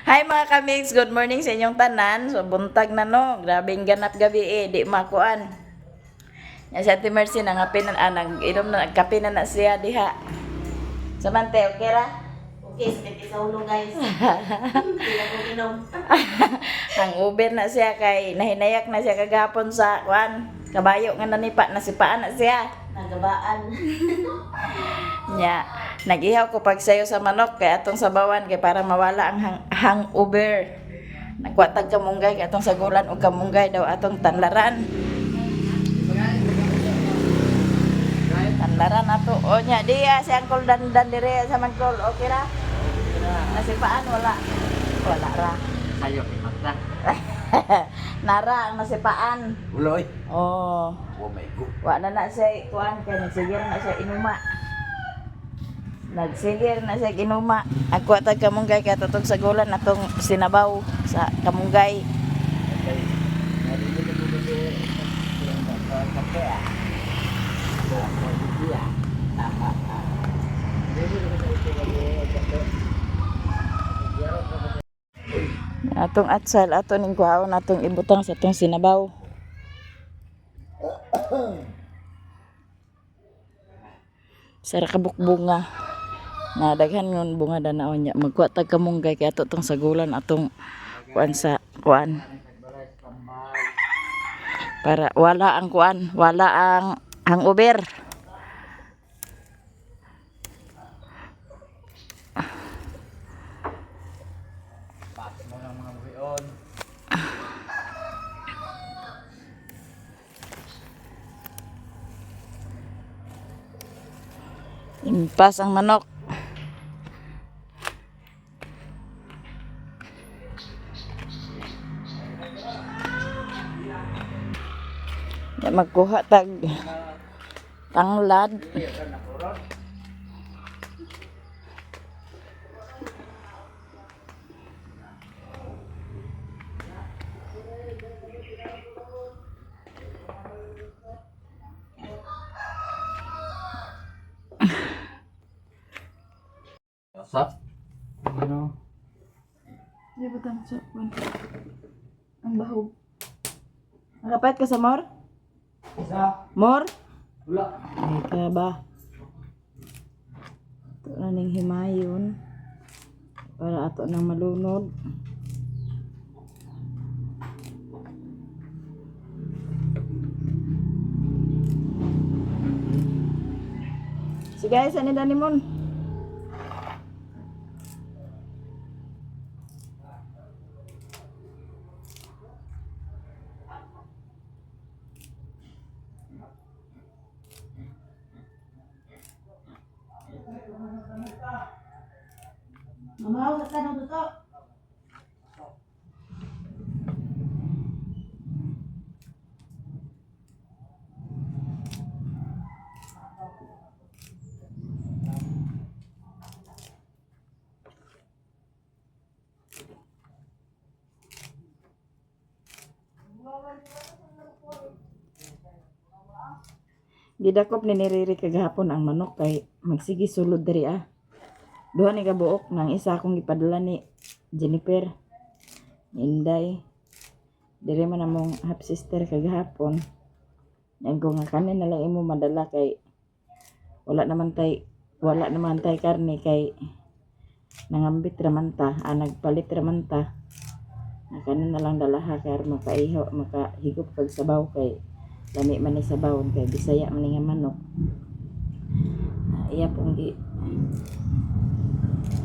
Hi, mga kamigs, good morning sa inyong tanan. So buntag na, no. Grabe ang ganap gabi eh, di makuan. Nya si Ate Mercy nangapin na, ah, nag-inom na, nagkape na na siya diha. Samante, okay ra? Okay, sakit sa ulo, guys. Hindi na ko inom. Ang Uber na siya kay nahinayak na siya kagahapon sa kuan, kabayo nga nanipa, nasipaan na siya. Nagabaan. Nya, nag-ihaw ko pag sayo sa manok kay atong sabawan kay para mawala ang hangover. Nagwatag kamunggay kay atong sagulan og kamunggay daw atong tanlaran. Tanlaran ato. O nya diya si Uncle Dandan dire sa Mangkol. Okay ra? Nasipaan wala. Wala ra. Sayo kay mata. Nara ang nasipaan. Uloy. Oh. Oh my God. Wa na na siya kuan kay nagsigir na siya inuma. Nagsigir na siya inuma. Ako tag kamunggay kay tutog sa gulan atong sinabaw sa kamunggay. Atong atsal ato ning kuhaon atong ibutang sa atong sinabaw. Sara kabuk bunga. Na daghan ngon bunga danaon niya. Magkuha tag kamunggay kay ato tong sagulan atong kuan sa kuan. Para wala ang kuan, wala ang hangover. Pas mo ng mga buhion. Impas ang manok. Ya, magkuha tag tanglad. Sa? Ano? Di ba tang sa Ang bahog. Nakapait ka sa mor? Sa? Mor? Wala. Ay ka ba? Ito na ning himayon. Para ato nang malunod. Sige, saan ni Danimon? Mamaw sa tanong to. Gidakop ni niriri kagahapon ang manok kay magsige sulod diri ah. Duha ni kabuok nang isa akong gipadala ni Jennifer. Ni Inday. Diri man among half sister kagahapon. Yan ko nga kanin na lang imo madala kay wala naman tay karne kay nangambit raman ta, ah, nagpalit raman ta. Nga kanin na lang dalaha kay aron makaihaw, makahigop kag sabaw kay lami man ni sabaw kay Bisaya man ni nga manok. Ah, iya pong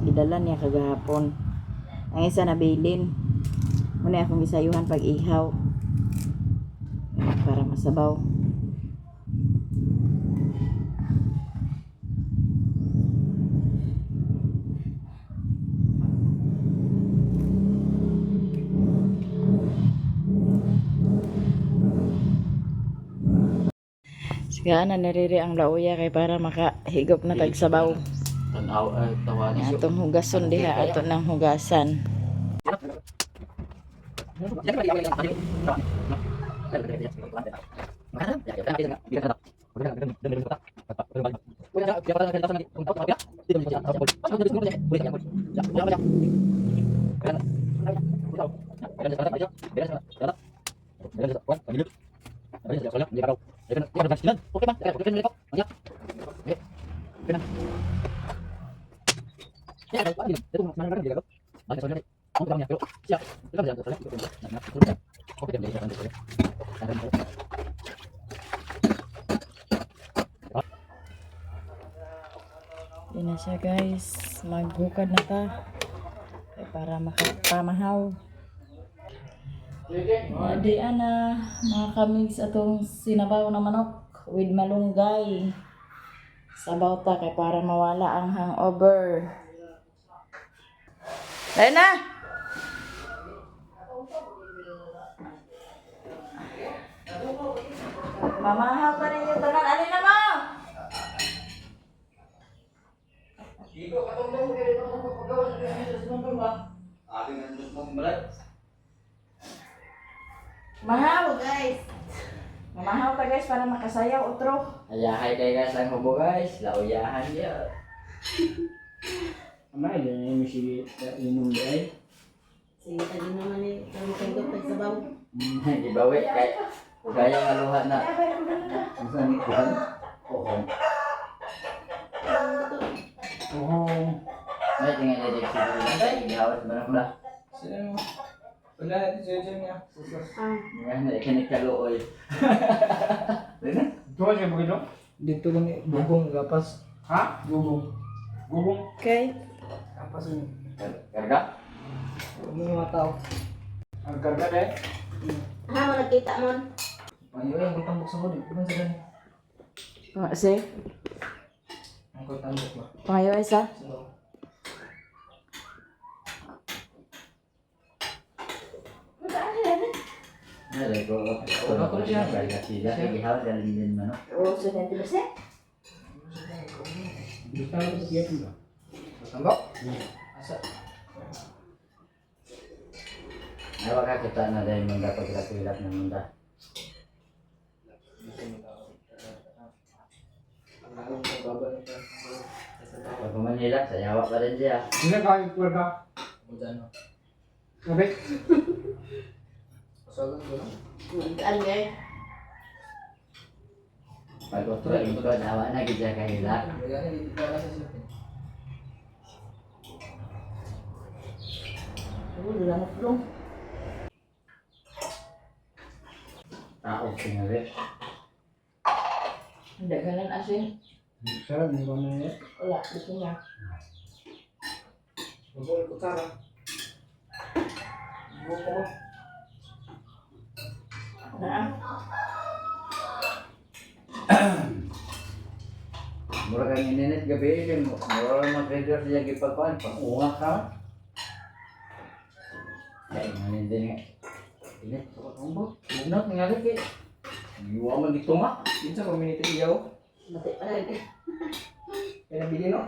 gidala niya kagahapon. Ang isa nabilin. Muna akong gisayuhan pag ihaw para masabaw. Sige na niriri ang lauya kay para makahigop na tag sabaw. Tanaw ay tawa ni Atong hugason diha ato nang hugasan. Yan na siya, guys. Maghukad na ta. Kay para makapamahaw. Di ana, mga kamigs, atong sinabaw na manok with malunggay. Sabaw ta kay para mawala ang hangover. Ayun na! Mamahaw pa rin yung tanan. Alin na mo? Mahaw! Guys. Mamahaw ta, guys, para makasayaw otro. Ayahay kay guys ang hubo, guys. Lauyahan niya. Amay, ganyan yung sige inom di ay. Sige, tagi naman eh. Kami kayo pag sabaw. Gibawi kay kaya nga luha na. Unsa ni kuan? Ohong. Oo. May tingin na dito. Ay, gihawas man ako na. Sino? Wala natin sa dyan niya. Ah. Nga na ikinikaluoy. Dili na. Dito ka siya bugin, no? Dito lang eh. Bugong gapas. Ha? Bugong. Bugong. Okay. Gapas yun. Karga? Ano yung mga tao? Ang karga na eh. Ha, mo nagkita mo. Pangiyo yung kutambok sa huli. Ano sa ganyan? Si? Ang kutambok ba? Pangayo isa. So, Ay, ko. Ko siya. Sila gihawas galing din man. Oo, so 90%. Gusto mo sa siyap ba? Kutambok? Asa? Ay, waka kita na dahil munda pagkilap ng munda. Ang lalong sa baba ng Pag Manila, sayawa pa rin siya. Hindi ka ka. Gabi. Kasagan ko, no? Magaan guys. Pag otro, ito, nawa na gid siya kahila. Wala na dito para sa siyap. Oo, lulanok dong. Tao, singawi. Hindi ganan asin. Sarap, hindi ko na yan. Wala, gusto niya. Mabol ko tara. Buko mo. Na. Mura kang ininit gabi, kay mura lang mag-trigger siya gipagkuhan. Pag-unga ka. Kaya nga din nga. Init, ang ba? Bugnot, nangyari kay. Iwa man dito nga. Yun sa community iyaw. Mati pa rin. Kaya nabili, no?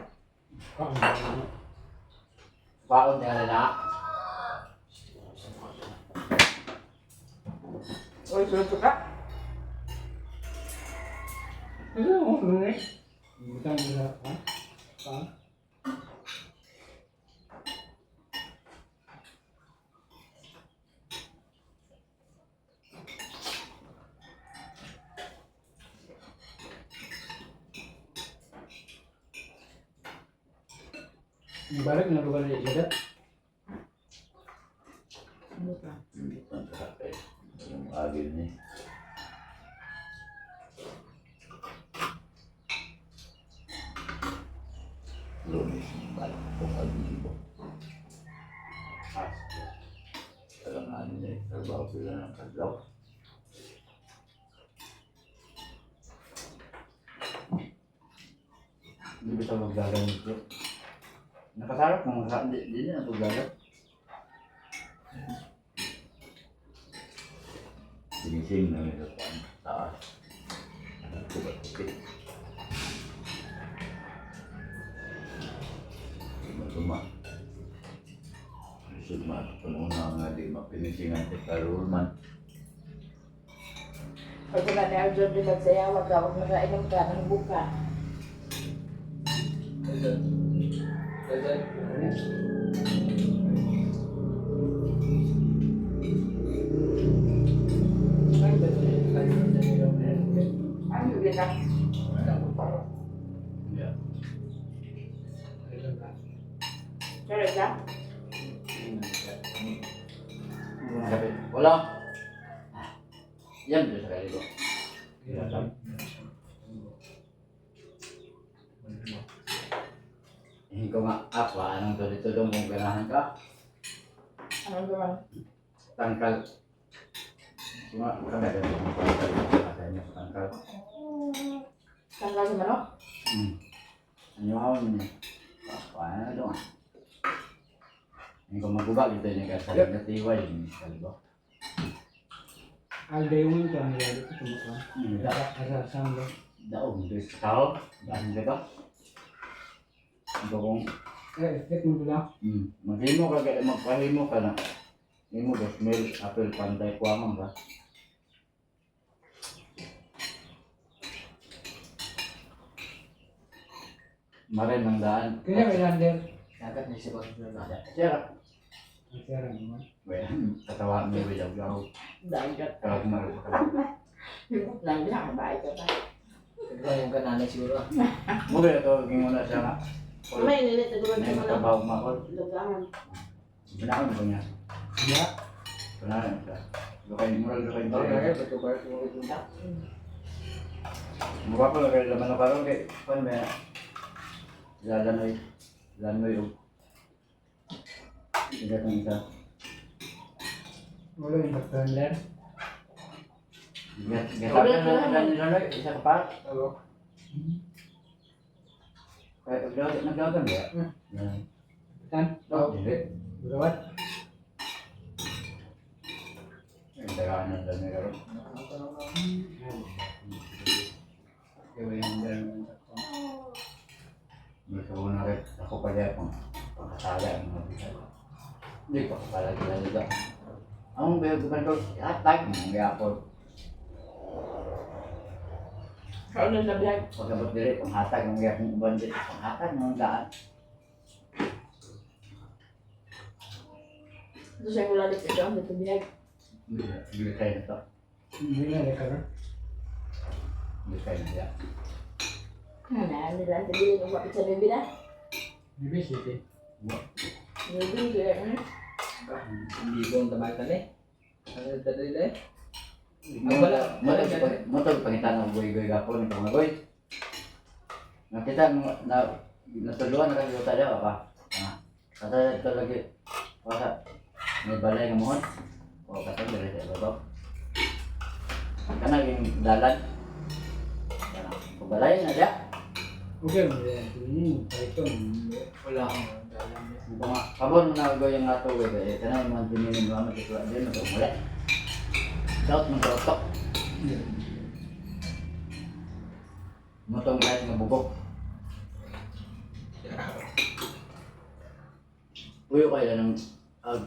Paon nga na. Oy, sunod ka. Ano mo sunod? Butang nila, ha? Pa? Balik na lugar ni Jada. Ano pa? Yung agil ni. Lunes, balik ko pag-ibo. Alanganin niya, trabaho sila ng kadlaw. Hindi ba siya maggagamit yun? Nakasarap kung hindi, hindi na maggagamit. Sinising na nila sa taas. Tubat-tupit. Tuma. Lisod matupon una nga di mapinisingan sa karulman. Pag wala ni Arjun, di magsayaw ka, huwag makainom ka ng buka. Dadan. Dadan. siya. Yeah. Pero siya? Sabi, wala. Yan doon sa kaligo. Hindi ko nga, ako, anong to dito doon kung ganahan ka? Anong gawan? Tangkal. Cuma kami ada tangkal. Katanya tangkal. Tanggal sa manok? Ano ako niya? Paano doon? Hindi ko maguba dito niya kasi sa natiway yung kaligo. Alday yung ito ang nilalo ko tumukuha. Asa ba? Daog doon sa tao. Dahil ka ba? Ito kung Eh, effect mo pala. Maghimo ka kay magpahimo ka na. Imo ba smell apple panday kuwangan ba? Marin ng daan. Kaya may lander. Dagat na siya ba? Sir, Ang sera naman. well, katawa mo yung yaw. Dagat. Kapag marin ka. Nang bilang ka ba? Ito ba? Ikaw yung kananay siguro. Ah. Mo ba ito muna siya nga. May ninit siguro May sa mga matabaw makol. lugangan. Binakon ko niya. Ya. Kunahan siya. Lukay, mural lukay. Okay, betul ba? Mukha ko lukay laman na karon kay pan may lalanoy lanoy og isa kang isa. Wala yung pagkalan. Lanoy isa ka pa. Oo. Kay nagdagan nagdagan ba? Tan? Oh, dili. Burawat. Nagdagan ng lanoy karon. Kaya yung meron. Hindi ko na rin. Ako pa diya pang pagkasala ang mga bisaya. Hindi ko pala sila dito. Ang bayag ko ko, hatag mo gyapon. Kaon na biyag. Pagkabot dili panghatag mo gyapon uban dili panghatag mo ang daan. Ito siya wala dito siya. Dito biyag. Hindi kayo na to. Hindi na karon. Hindi kayo na siya. Na, nila ang tabi ng wapit sa baby na. Bibi city. Baby, kaya Hindi ko ang tabay tali. Ano yung tali eh? Wala, wala, motor pangitan ang goy-goy gapon ito mga goy. Nakita mo na natuluan na kayo tayo pa. Ah, kata ito lagi. Wasa may balay nga mohon. O kata diri sa ibabaw. Kana yung dalan. Kana, pabalay na siya. Okay, mo yan. Ito. Wala akong dalan. Mga kabon mo na goy ang ato goy kay kana yung mga dininin mo ang dito din mo mula. Shout mo to. Motong kahit nga bugok. Uyo kayo ng ag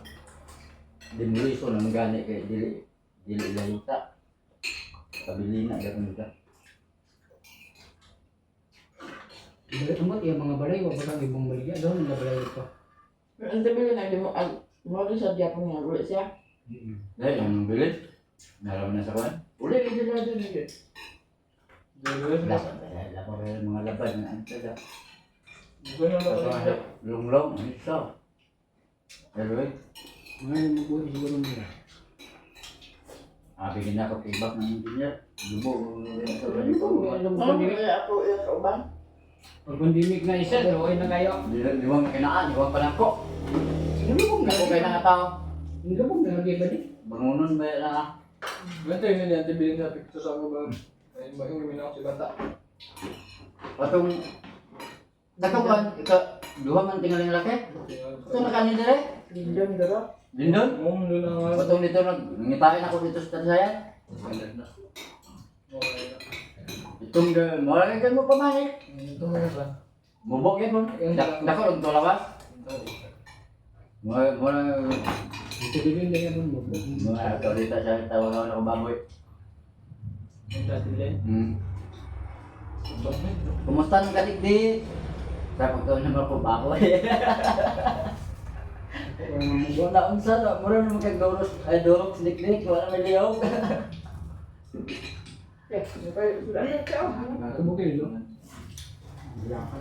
demolition ng gani kay dili dili layuta. Kabili na gapon ka. Balik mo yung mga balay, wag ba kang ibang baligya doon na balay ito. Ang tabi na di mo ag mo rin sa Japon nga ulit siya. Dahil ang bilis. Naroon na sa kuan. Uli kay sila dun. Laban laban kayo mga laban na ang taga. Lunglong, ang isa. Anyway, Mga yung mabuti siguro nila. bigyan na ako feedback ng engineer. Lubo. Ano kaya ako iya kauban? Pag pandemic na isa, okay na kayo. Liwang kinaan, liwang panangko. Nilubog na. Ako kayo na nga tao. Nilubog na lagi ba di? Bangunon ba na? Ganito yun yung bilin sa picture sa ako ba? Ayun ba yung luminaw si bata? Patong Nakakuan, ika, duha man tingaling laki. Ito na kanin dire. Lindon garo. Lindon. Mong doon na nga. Patong dito nag ngitain ako dito sa Tansayan. Okay na. Itong ga, mura kay mo pamanik. Ito mo ba? Mubok gyud mo. Dako og dolawas. Mura mura Ito din din yan mo. mura ka dito sa tawag ako baboy. Yung dati din. Kumusta nang kadigdi? Sa pagkaon naman ko baboy. Wala unsa na, mura naman kay Doros, ay Dorok sliklik, wala may liyog. Tubo kilo.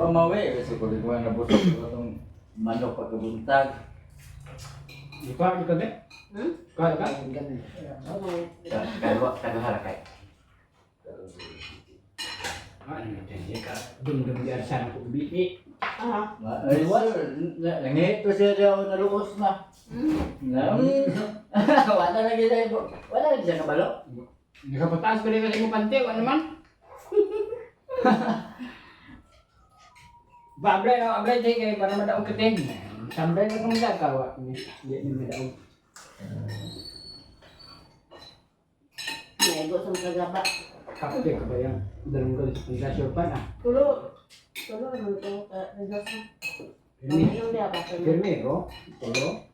Pamawi kasi ko ko na busog ko itong manok pagkabuntag. Ikaw, ikaw din? Hmm? Ikaw, ikaw? Kadua kaduha ra kay. Ah, ano yun? Dum-dum di arsan ako ubi. Ah. Ay, nangihit ko siya daw naluos na. Na. Wala lagi siya. Wala lagi siya kabalo. Nakapataas pa rin kasi mo pante, wala naman. Ba, ablay, oh, ablay, tayo kayo para madaog ka din. Samblay na kung gagawa. Hindi ni madaog. Naigo sa mga gaba. Kape ka ba yan? Dalawang ko sa pagkasyo pa na. Tulo. Tulo naman ito. Regas na. Pirmi. Ang niya ba? Pirmi, oh. Tulo.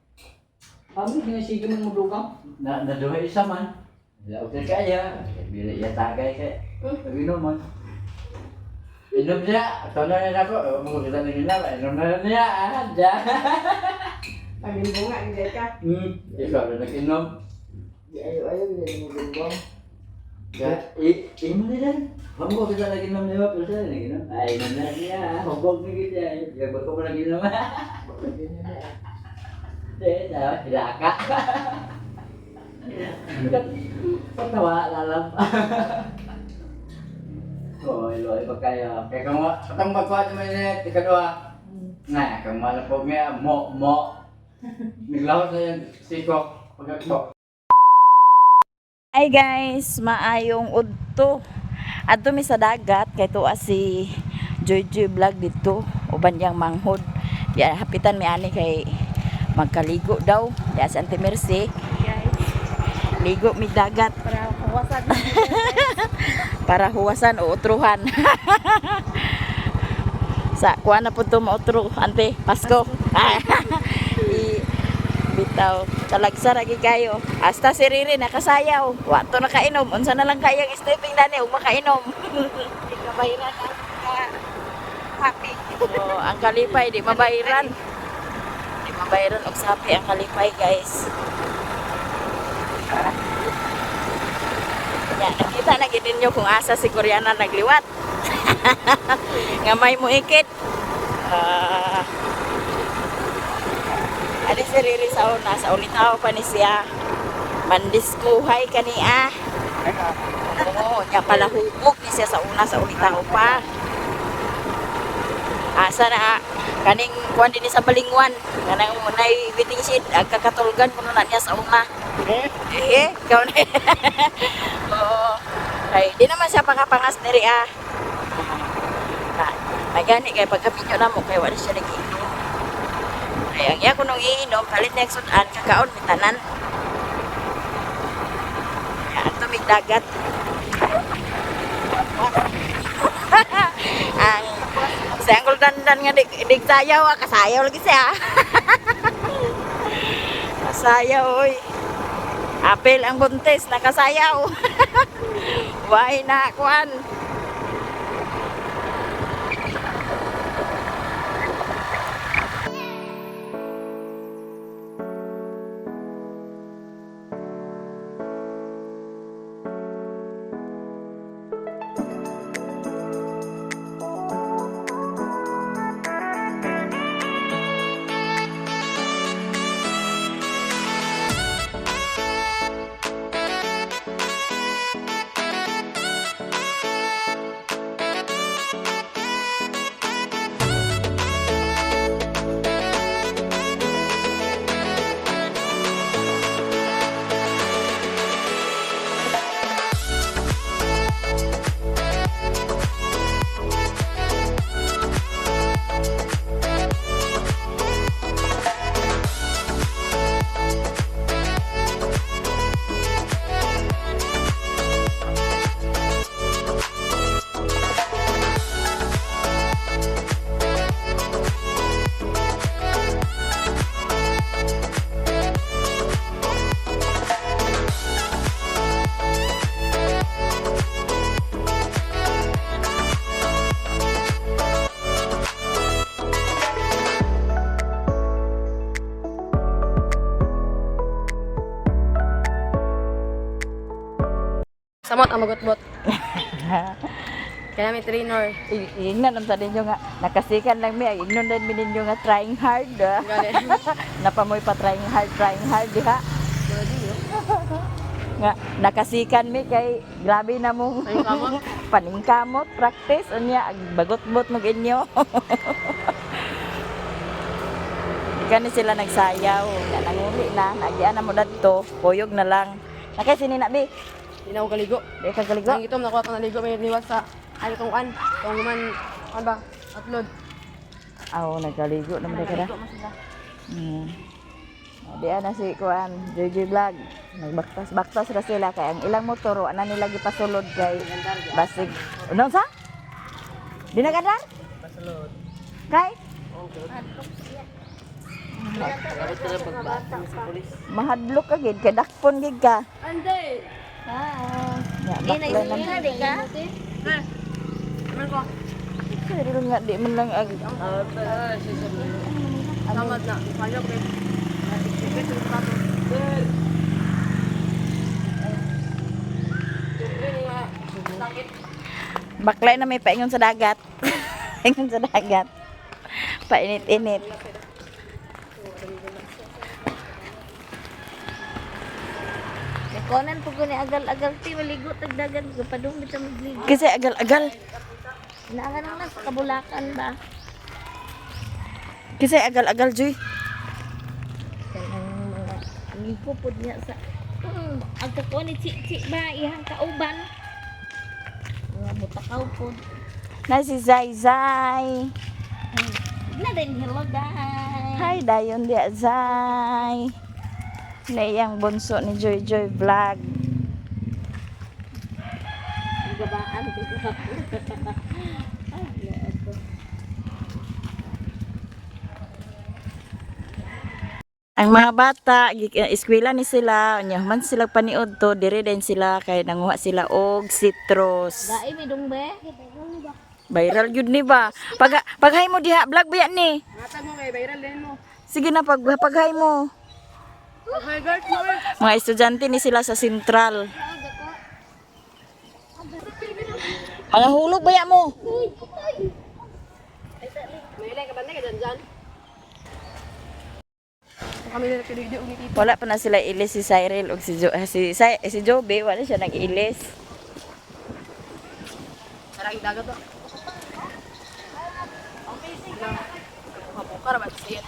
Kami, ginasige man mo dugang. Na naduha isa man. Laot na kaya. Bila iya tagay kay. Inom man. Inom siya. Tono na ako. Mo kita na nila. Inom na niya. Ah, da. Palimbunga, hindi ka. Ikaw na nag-inom. Di ayo-ayo, hindi mo gumbong. Kaya, imo na yan. Bangko kita nag-inom niya, pero siya nag-inom. Ay, inom na niya. Hubog na kita. Gagawin ko pa nag-inom. Eh, dapat hilaka. Patawa, lalam. Oo, ilo, iba kayo. Kaya kung katong magkuha naman niya, ikaduha. Na, kung malapog niya, mo, mo. Naglawas na yung sikok, pagkaktok. Hi guys, maayong udto. Adto mi sa dagat kay tuwa si Joy Joy Vlog dito uban niyang manghod. Di hapitan mi ani kay magkaligo daw. Di si Auntie Mercy. Guys, Ligo mi dagat para huwasan. para huwasan o utruhan. Sa kuha na po to mautro, ante, Pasko. I, bitaw, talagsa lagi kayo. Hasta si Riri nakasayaw. Wa to nakainom. Unsa na lang kayang stepping dani ug makainom. Hindi ka bahiran ang happy. Oh, ang kalipay di mabahiran. Di mabahiran og sapi ang kalipay, guys. Ya, nakita na gid ninyo kung asa si Koreana nagliwat. Nga may muikit. Ah. Ani si Riri sa una, sa ulitaw pa ni siya. Mandiskuhay kani ah. Oo, niya pala hubog ni siya sa una sa ulitaw pa. Asa na ah, kaning kuan dinhi sa Balingwan kanang nay waiting shed ang kakatulgan kuno na niya sa una. Eh, ikaw na. Oo. Kay di naman siya pakapangas diri ah. Na, may gani kay pagkapinyo na mo kay wala siya nag-inom. Ay ang iya kunong iinom palit next sudan kakaon mi tanan. Ya, tumig dagat. Ang si Uncle Dandan nga dig, dig sayaw ah, kasayaw lagi siya. Kasayaw oy. Apel ang buntis nakasayaw. Why na kuan? Samot ang magutbot. Kaya may trainer. Ingnan unsa ninyo nga nakasikan lang mi, ay ingnon din mi ninyo nga trying hard. Ah. Gali. Napamoy pa trying hard diha. Nga nakasikan mi kay grabe na mong Paningkamot. paningkamot practice unya ag bagot-bot mag inyo. Kani sila nagsayaw, nga nanguli na, nagyan na mo dadto, kuyog na lang. Nakay sini na bi. Hindi na ako kaligo. Di ka kaligo. Ang itom, nakuha ko naligo. May niwas sa, ano itong kan. Itong guman, ano ba? Upload. Aw, nagkaligo naman ka na. Di ana si kuan, JJ Vlog. Nagbaktas-baktas ra sila kay ang ilang motor wa na nila gipasulod kay basig. Ano sa? Di nagandar? Pasulod. Kay? Mahadlok ka gid kay dakpon gid ka. Ande! Ya, bakla na. Di ka? Aman ko. Pero nga di man lang ag Samad na. Kaya ko eh. Baklay na may paingon sa dagat. Paingon sa dagat. Painit-init. Konan po ko ni agal-agal ti maligo tag dagan ko padung bitaw magligo. Kasi agal-agal. Naa ka nang nasa kabulakan ba? Kasi agal-agal, Joy. Kanang mga amigo pod niya sa ang kakuan ni Chi Chi ba ihang kauban. Mga butakaw pod. Na si Zay Zay. Na din hello guys. Hi, dayon dia Zay. Na iyang bunso ni Joy Joy Vlog. Ang gabaan ko. Ay, lord. Ang mga bata, eskwela ni sila, nya man sila paniod to, dire din sila kay nanguha sila og citrus. Dai mi dong be. Viral gyud ni ba? Pag paghay mo diha, vlog ba yan ni? Matag mo kay viral din mo. Sige na pag paghay mo. Hi guys, mo. Mga estudyante ni sila sa sentral. Mga hulog ba yan mo? May ilay ka ba ka dyan dyan? Kami na pinigdi og ni Tito. Wala pa na sila ilis si Cyril og si jo, ah, si si Joby, wala siya nag-ilis. Sarang dagat ba? Okay, sige. Buka-buka ra ba siya?